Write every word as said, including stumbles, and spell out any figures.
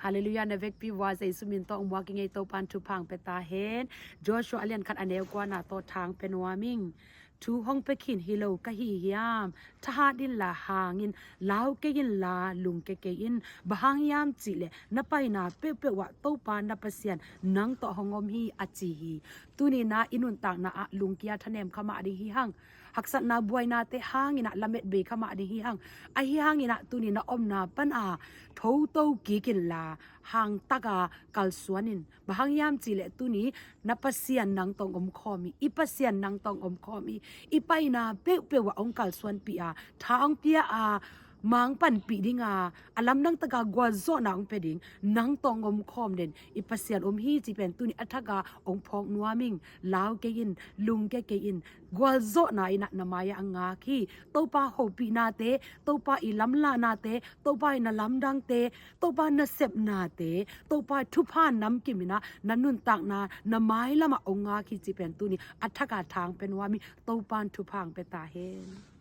Halleluiah, na vekpi vua Jesu min tawh muak i ngei Topan thupha hong pia ta hen. Joshua a lian khat a neu kuana tawh thang pia nuam ing. Thu hong pia khin hi lo ka hi hiam? Thahat inla hang in, lau kei inla lungkia kei in. Bang hang hiam cihleh na paina peuhpeuh ah Topa na Pasian nang tawh hong om hi a ci hi. Tuni-in ah i nuntakna ah lungkia thanem kha mah ding hi hang. Haksatna buainate hangin ah lamet bei kha mah ding hi hang. Ahi hangin ah tuni na omna pan a thoto kik inla hangtak a kalsuan in. Bang hang hiam cihleh tuni na Pasian nang tawh hong omkhawm hi. I Pasian nang tawh hong omkhawm hi. I paina peuhpeuh ah hong kalsuanpih a, tha hong pia a, mang panpih ding a, a lamdang tak a gualzawhna hong pia ding nang tawh hong omkhawm den i Pasian om hi cih pen tuni a thak a hong phawk nuam ing. Lau kei in, lungkia kei in. Gualzawhna in ah na mai ah a ngak hi. Topa hopihnate, Topa i lamlahnate, Topa i na lamdangte, Topa na sepnate, Topa i thupha namkim in ah na nuntakna na mailam ah hong ngak hi cih pen tuni a thak a thang pia nuam ing. Topan thupha hong pia ta hen.